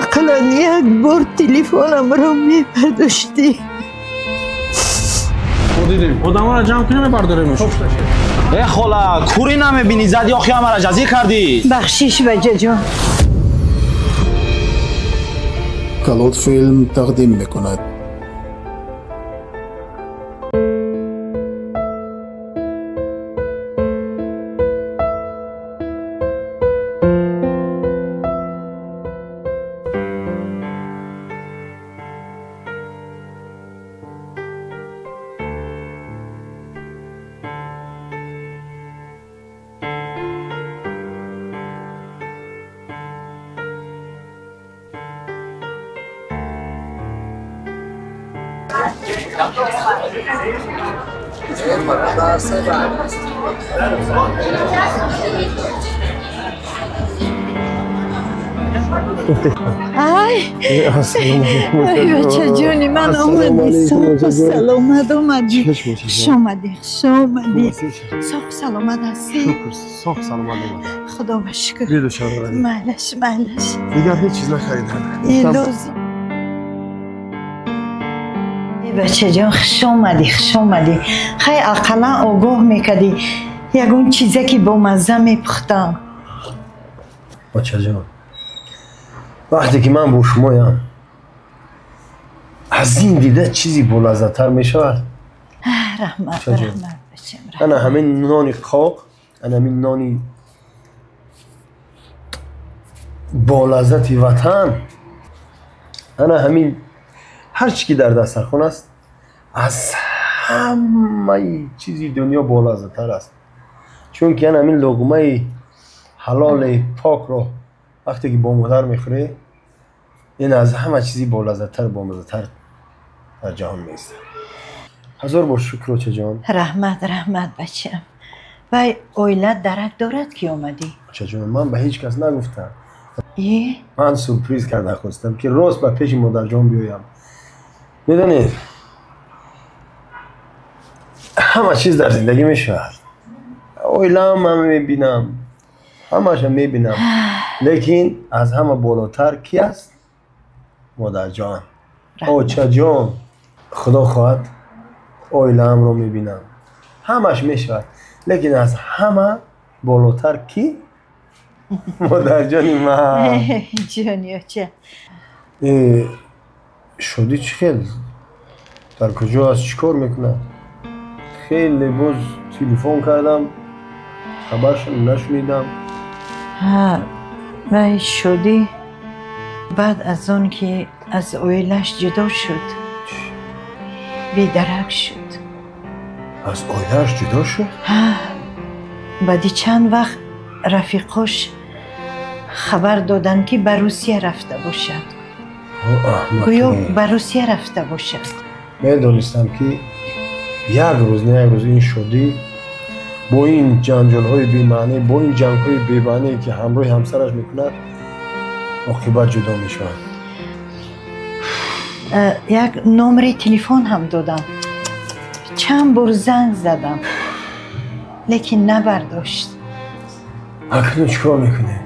Ақаллан як бор телефонамро мебардоштӣ. Одамонро ҷамъ кунем, мебардоремш. Э хола, кӯрӣ намебинӣ, задӣ охи ҳамаро ҷазир кардӣ. Бахшиш, бачаҷон. Калот филм тақдим мекунад. Ай, бачаҷони ман омадӣ, соқу саломат омадӣ. Хуш омадӣ, хуш омадӣ. Соқу саломат ҳастӣ? Шукр, соқ саломат омадам. Худо ба шукр. Биду шаҳрани. Майлаш, майлаш. Дигар ҳеҷ чиз нахаридам. Лозим. Бачаҷон, хуш омадӣ, хуш омадӣ. Хай ақаллан огоҳ мекардӣ. Ягон чизе ки бо мазза мепухтам. Бачаҷон, вақте ки ман бо шумоям, аз ин дида чизи болаззаттар мешавад? Раҳмат, раҳмат, бачам. Ана ҳамин нони қоқ, ана ҳамин нони болаззати ватан, ана ҳамин ҳар чӣ ки дар дастархон аст, аз ҳамаи чизи дунё болаззаттар аст. Чунки ана ҳамин луғмаи ҳалоли покро вақте ки бо модар мехӯрӣ, ин аз ҳама чизи болаззаттар, бомаззаттар дар ҷаҳон меистад. Ҳазор бор шукр, очаҷон. Раҳмат, раҳмат, бачам. Вай оилат дарак дорад ки омадӣ? Очаҷон, ман ба ҳеҷ кас нагуфтам. Ман сюрприз карда хостам ки рост ба пеши модарҷон биёям. Медонед, ҳама чиз дар зиндагӣ мешавад. Оилаам ман мебинам, ҳамаашро мебинам, лекин аз ҳама болотар ки аст? Модарҷон, очаҷон. Худо хоҳад оилаамро мебинам, ҳамаш мешавад, лекин аз ҳама болотар ки? Модарҷони ман. Ҷони оча. Шодӣ чӣ хел? Дар куҷо аст? Чӣ кор мекунад? Хеле боз телефон кардам, хабаршон нашунидам. Ҳа, вай Шодӣ баъд аз он ки аз оилааш ҷудо шуд, бедарак шуд. Аз оилааш ҷудо шуд? Ҳа, баъди чанд вақт рафиқош хабар доданд, ки ба Русия рафта бошад. Гӯё ба Русия рафта бошад. Медонистам, ки як рӯз на як рӯз ин Шодӣ бо ин ҷанҷолҳои бемаънӣ, бо ин ҷангҳои бемаъние ки ҳамроҳи ҳамсараш мекунад, оқибат ҷудо мешавад. Як номери телефон ҳам додам, чанд бор занг задам, лекин набардошт. Акнун чӣ кор мекунем?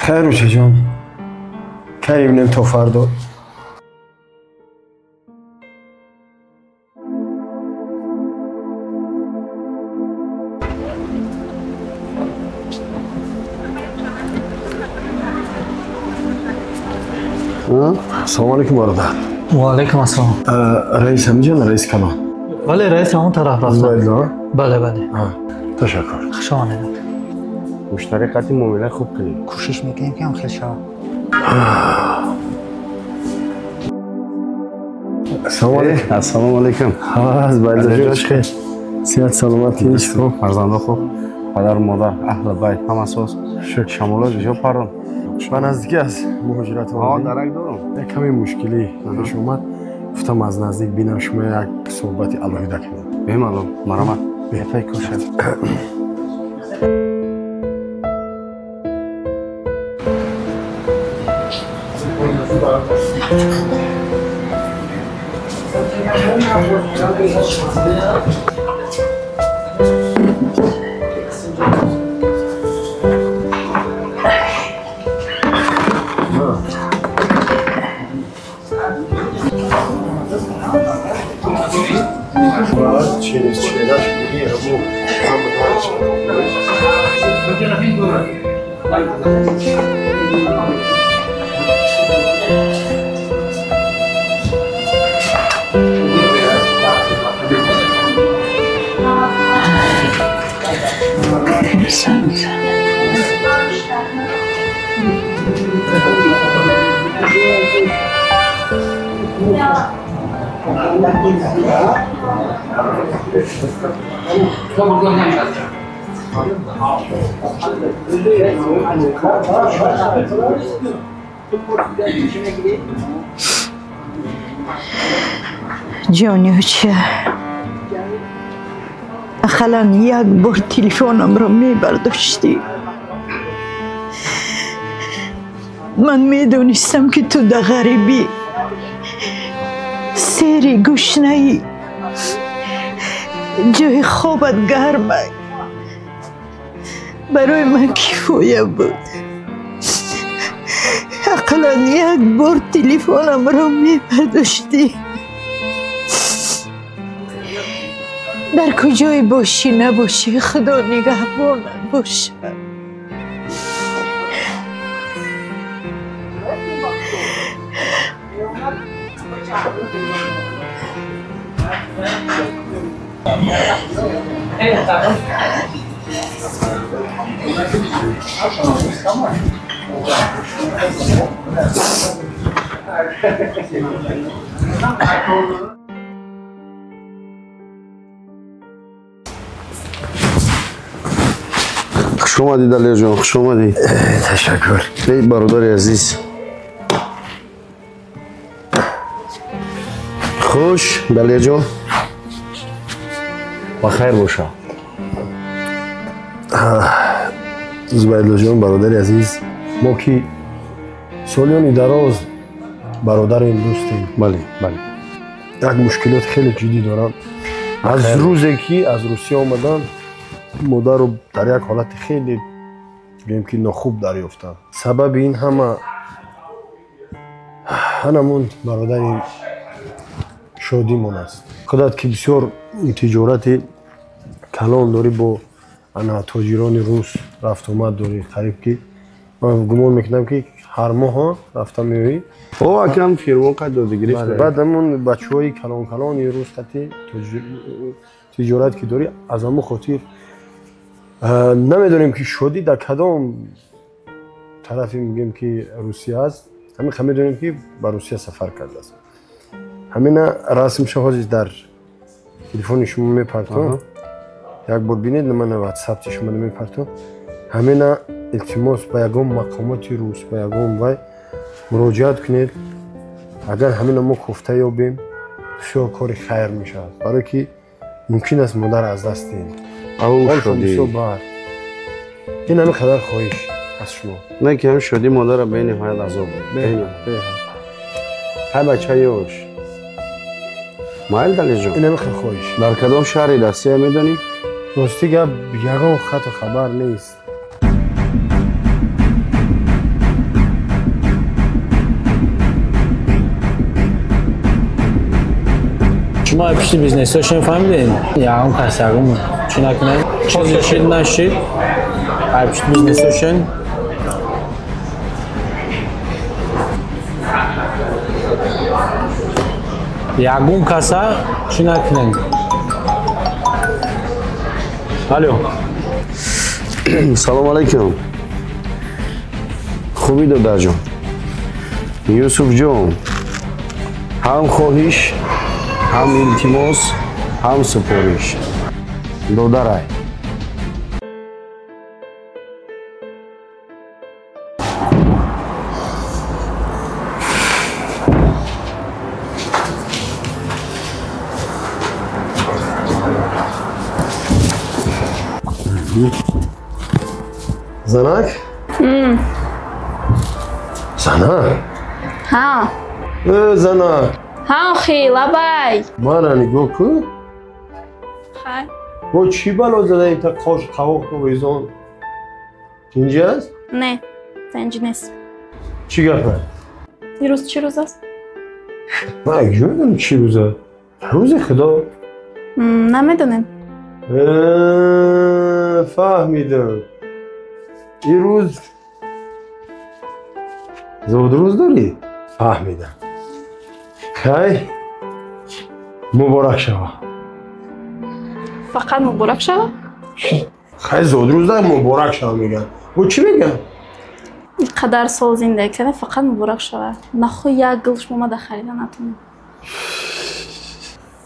Хайр, очаҷон, кай мебинем, то фардо. Салому алейкум, бародар. Ва алейкум ассалом. Раис ҳамиҷон, раис калон? Бале, раис ҳамон тараф рафта. Бале, бале. Ташаккур. Хуш омадед. Муштари қатъи муомила хуб кунед. Кӯшиш мекунем, ки ҳам хел шавад. Ассалому алейкум. Ассалому алейкум. Аз бародарҷон, чӣ хел? Сиҳат, саломатӣ? Хуб, фарзандо хуб, падару модар, аҳли байт ҳама соз. Шукр. Шамоло ҷо парон. Ба наздикӣ аз муҳоҷират омадем. Дарак дорам. Як каме мушкилӣ пеш омад. Гуфтам аз наздик бинам шумо, як суҳбати алоҳида кунем. Бемалол, марҳамат. Беҳтар кӯшед. Ҷониюча, ақаллан як бор телефонамро мебардоштӣ. Ман медонистам, ки ту дар ғарибӣ, сери гушнаӣ, ҷои хобат гарма. Барои ман кифоя буд. Ақаллан як бор телефонамро мебардоштӣ. Дар куҷое бошӣ набошӣ, Худо нигаҳбонат бошад. Хуш омадӣ, Далерҷон, хуш омадӣ. Ташаккур. Эй бародари азиз. Хуш, Далерҷон. Ба хайр боша. Зубайдуллоҷон, бародари азиз, мо ки солиёни дароз бародарем, дӯстем. Бале, бале. Як мушкилот хеле ҷиддӣ дорам. Аз рӯзе ки аз Русия омадам, модарро дар як ҳолати хеле гӯем ки нохуб дарёфтам. Сабаби ин ҳама ҳанамун бародари шодимон аст. Худат ки бисёр тиҷорати калон дорӣ, бо ана тоҷирони рус рафтуомад дорӣ, қариб ки ман гумон мекунам ки ҳар моҳ рафта меоӣ. О, акам фирмон қад дода гирифта. Баъд ҳамон бачаҳои калон калони рус қати тиҷорат ки дорӣ, аз ҳамон хотир намедонем ки шодӣ дар кадом тарафи мегӯем ки Русия аст. Ҳамин ха медонем ки ба Русия сафар кардааст. Ҳамина расмша ҳозир дар телефони шумо мепартом. Як бор бинед, ман ватсапти шумо мепартом. Ҳамина илтимос ба ягон мақомоти рус, ба ягон вай муроҷиат кунед. Агар ҳамина мо кофта ёбем, бисёр кори хайр мешавад. Барое ки мумкин аст модар аз даст диҳем. Ин ҳамин қадар хоҳиш аз шумо. Не ки ҳам шодӣ модара бениҳоят азоб буд. Ҳай бача ёш. Майл, Далерҷон? Ин ҳамин хоҳиш. Дар кадом шаҳри Россия медонӣ? Рости гап, ягон хату хабар нест. Шумо пишти бизнесҳошон фаҳмидем? Ягон кас ягон чӣ накунед, чизе шид нашид, пишти бизнесҳошон. Ягон каса чӣ накунед. Алло. Салом алайкум. Хубӣ, додарҷон? Юсуфҷон, ҳам хоҳиш, ҳам илтимос, ҳам супориш. Додарай. Занак? Занак? Ҳа. Э, занак. Ҳа, охи, лабай. Мара нигоҳ кун. Хай. Бо чӣ бало задаем та қош қавоқ овезон? Инҷа аст? Не, инҷа нест. Чӣ гап аст? Ирӯз чӣ рӯз аст? Ман якҷо медонам чӣ рӯз аст. Рӯзи Худо. Намедонем. Фаҳмидам. Ирӯз Зодрӯз дорӣ? Фаҳмидам. Хай, муборак шава. Фақат муборак шава? Хай, зодрӯз дар муборак шава мегӯянд. Бо чӣ мегӯянд? Қадар сол зиндагӣ кардем, фақат муборак шава. Нахо як гул шумо мада харида натонем.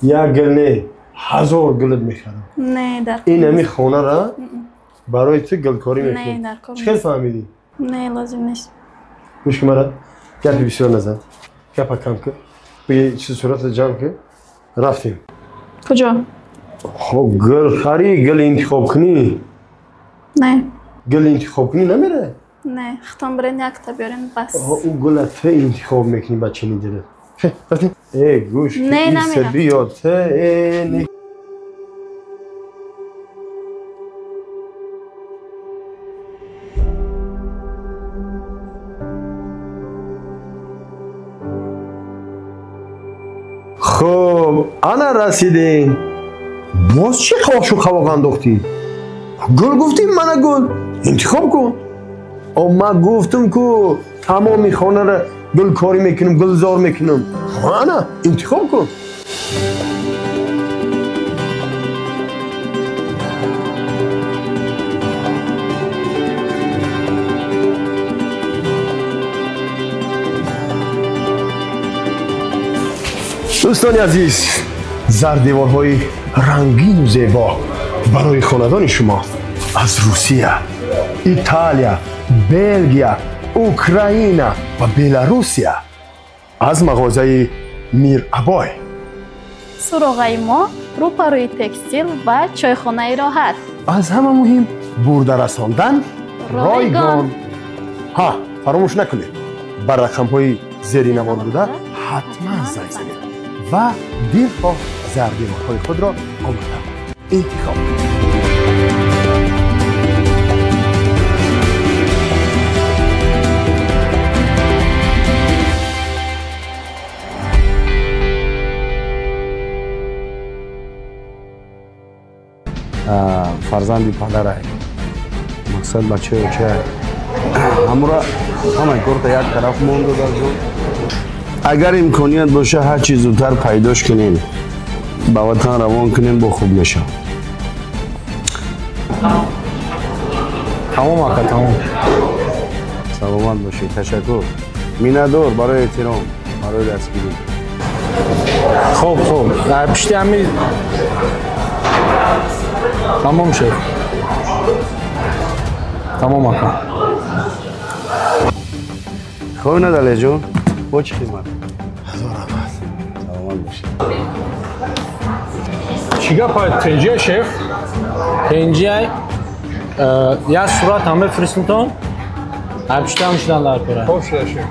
Як гул не, 1000 гулат мехарам. Не, дар ин ҳамин хонара барои ту гулкорӣ мекунем. Не, дар кор. Чӣ хел фаҳмидӣ? Не, лозим нест. Гӯш кун мара, гапи бисёр назан. Гапа кам кун. Бигӣ чиз суратро ҷамъ кун. Рафтем. Куҷо? Хоб, гул харӣ, гул интихоб кунӣ. Не. Гул интихоб кунӣ намера? Не, хитон бирен якта биёрен бас. Ӯ гула ту интихоб мекунӣ ба чини дилат. Рафтем. Э, гӯш кун. Не, намерам. Биё, ту, э, не. Хуб, ана расидем. Боз чӣ қошу қавоқ андохтӣ? Гул гуфтӣ, мана гул. Интихоб кун. О, ман гуфтам ку тамоми хонара гулкорӣ мекунам, гулзор мекунам. Ана, интихоб кун. Дӯстони азиз, зардеворҳои рангину зебо барои хонадони шумо аз Русия, Италия, Белгия, Украина ва Беларусия аз мағозаи Мирабой. Суроғаи мо рӯпарӯи текстил ва чойхонаи роҳат. Аз ҳама муҳим бурда расондан ройгон. Ҳа, фаромӯш накунед, ба рақамҳои зери навор буда ҳатман занг занед ва дилхоҳ зардеворҳои худро омода интихоб кунед. Фарзанди падарай, мақсад бачаи очай. Ҳамура ҳамаи корта як тараф монду дар ҷон. Агар имконият боша, ҳар чиз зудтар пайдош кунем, ба ватан равон кунем, бо хуб мешавад. Тамом ака, тамом. Саломат бошед, ташаккур. Миннатдор барои эҳтиром, барои дастгирӣ. Хуб, хуб. Дар пишти ҳамин тамом шуд. Тамом ака. Хуб, Надалеҷон, бо чӣ хизмат? Ҳазор раҳмат. Саломат бошед. Чӣ гап ай, тинҷия шеф? Тинҷия як сурат ҳам мефиристимтон. Ай пишти ҳам шудан дар кора. Хуб шуда шеф.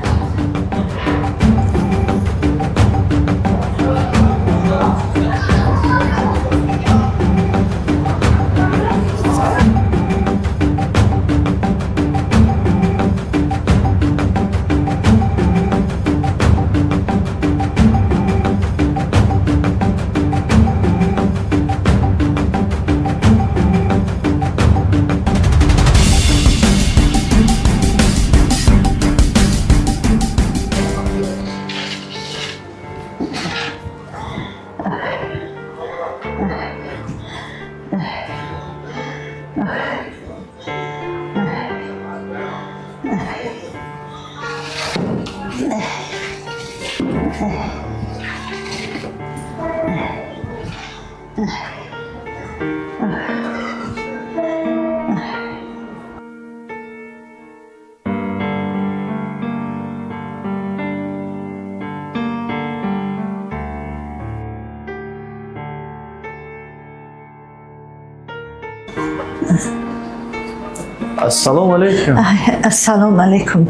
Ассалому алайкум. Ассалому алайкум.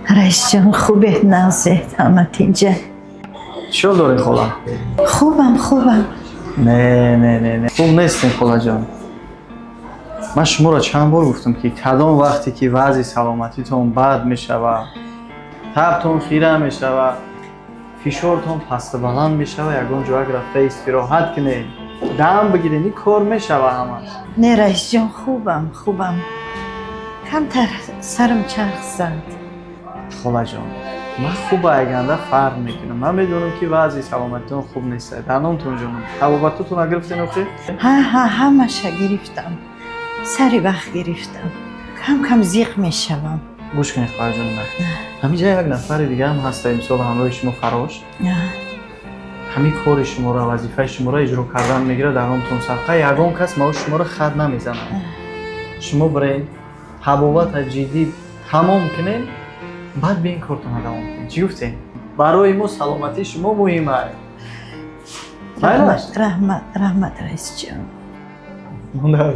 Раисҷон, хубед, нағзед, ҳама тинҷа? Чӣ ҳол доред, хола? Хубам, хубам. Не, не, не, не. Хуб нестем, холаҷон. Ман шуморо чанд бор гуфтам, ки кадом вақте ки вазъи саломатитон бад мешавад, табтон хира мешавад, фишортон пасту баланд мешавад, ягон ҷояк рафта истироҳат кунед, дам бигиред, ин кор мешавад ҳамаш. Не, раисҷон, хубам, хубам. Камтар сарам чарх зад. Холаҷон, ман хуб айганда фарқ мекунам. Ман медонам ки вазъи саломатитон хуб нест. Дарномтон ҷонам. Табобатотонро гирифтен охи? Ҳа, ҳа, ҳамаша гирифтам. Сари вақт гирифтам. Кам кам зиқ мешавам. Гӯш кунед холаҷони ман. Ҳаминҷа як нафари дига ҳам ҳаста, мисол ҳамроҳи шумо фарош. Ҳамин кори шуморо, вазифаи шуморо иҷро кардан мегирад дарномтон садқа. Ягон кас маош шуморо хат намезанад. Шумо биред, табобата ҷиддӣ тамом кунед, баъд биёин кортонро давом кунед. Чӣ гуфтем? Барои мо саломатии шумо муҳим аст. Раҳмат, раҳмат, раҳмат раисҷон. Монда.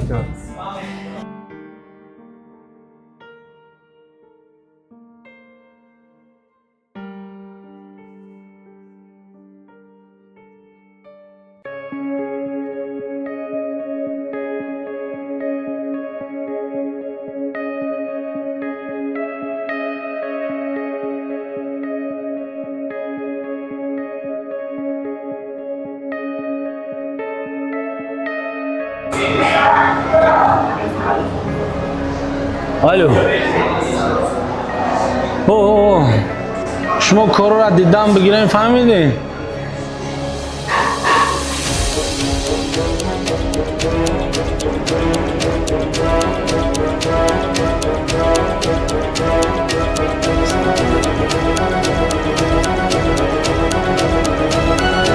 Алло. О, шумо корро дидан бигирем, фаҳмидед?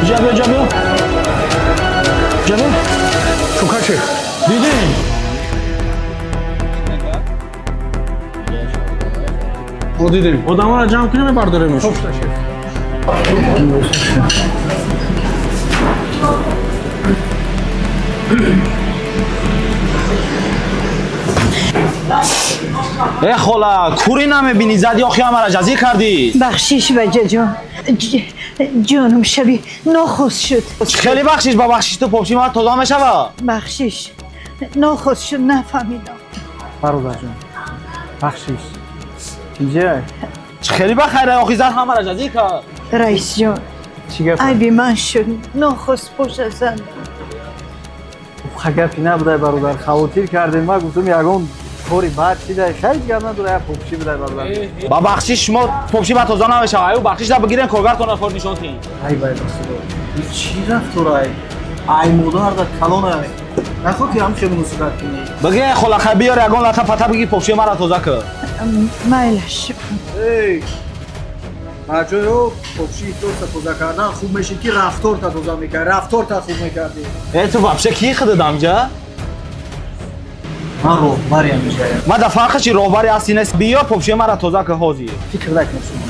Ҷа биё, ҷа биё. Ҷа биё. Чукачи. Дидем. Дидем. Одамонро ҷамъ кунем, мебардоремш. Хуб шуда, шеф. Э хола, кӯрӣ намебинӣ, задӣ охи ҳамаро ҷазир кардӣ. Бахшиш баҷаҷон. Ҷонум шаби нохост шуд. Хеле бахшиш, ба бахшиш ту попши ман тоза мешава. Бахшиш. Нохост шуд, нафаҳмидам. Бародарҷон, бахшиш. Инҷа хеле бахайр, охи зад ҳамаро ҷазир кард. Раисҷон, чӣ гап? Айби ман шуд, нохост поша зад. Гапи набудай бародар, хавотир кардем. Ман гуфтам ягон кори бад чидай, хеле гап надора, як попши будай бародар. Ба бахшиш шумо попши ба тоза намешава. Аю бахшиш да бигирен, коргартонро кор нишон тиҳед. Ай вай расуло, ин чӣ рафторай? Ай модар да калонай. Нахоҳ ки ҳам хел муносибат кунӣ. Бигир хола, хай биёр ягон лата пата бигир, попши маро тоза кун. Майлаш. Эй, маҷоё попши ифлоса тоза кардан хуб мешид ки рафторта тоза мекард, рафторта хуб мекардӣ. Э ту вообще ки худат амҷа? Ман роҳбариам инҷа. Ман дар фарқи чи роҳбари ҳастӣ нест. Биё попши маро тоза кун ҳозир. Фикр накун шумо.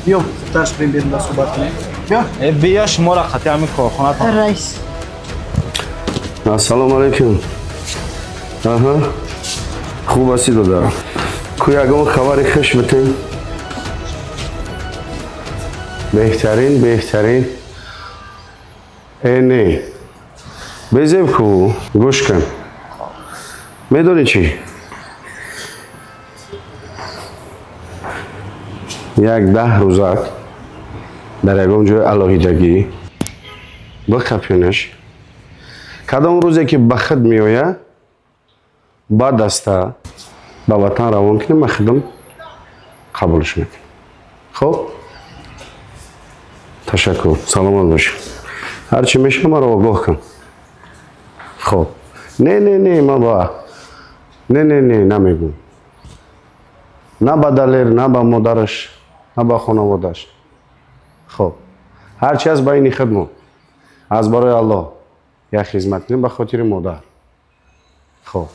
Биё хубтарш бирем берун да суҳбат кунем. Биё. Э биё шуморо қатъи ҳамин корхона. Раис. Ассалому алайкум. Аҳа. Хуб ҳастӣ додар? Ку ягон хабари хуш битем? Беҳтарин, беҳтарин. Э не. Безеб ку, гӯш кун. Медонӣ чӣ? Як 10 рӯзак дар ягон ҷои алоҳидагӣ бихапёнаш. Кадом рӯзе ки ба худ меояд, ба даста ба ватан равон кунем, ман худам қабулш мекунам. Хоб? Ташаккур, саломат бошед. Ҳар чӣ мешава маро огоҳ кун. Хоб. Не, не, не, ман ба не, не, не, намегӯм. На ба Далер, на ба модараш, на ба хонаводааш. Хоб. Ҳар чи аз байни худмон, аз барои Аллоҳ як хизмат кунем ба хотири модар. Хоб.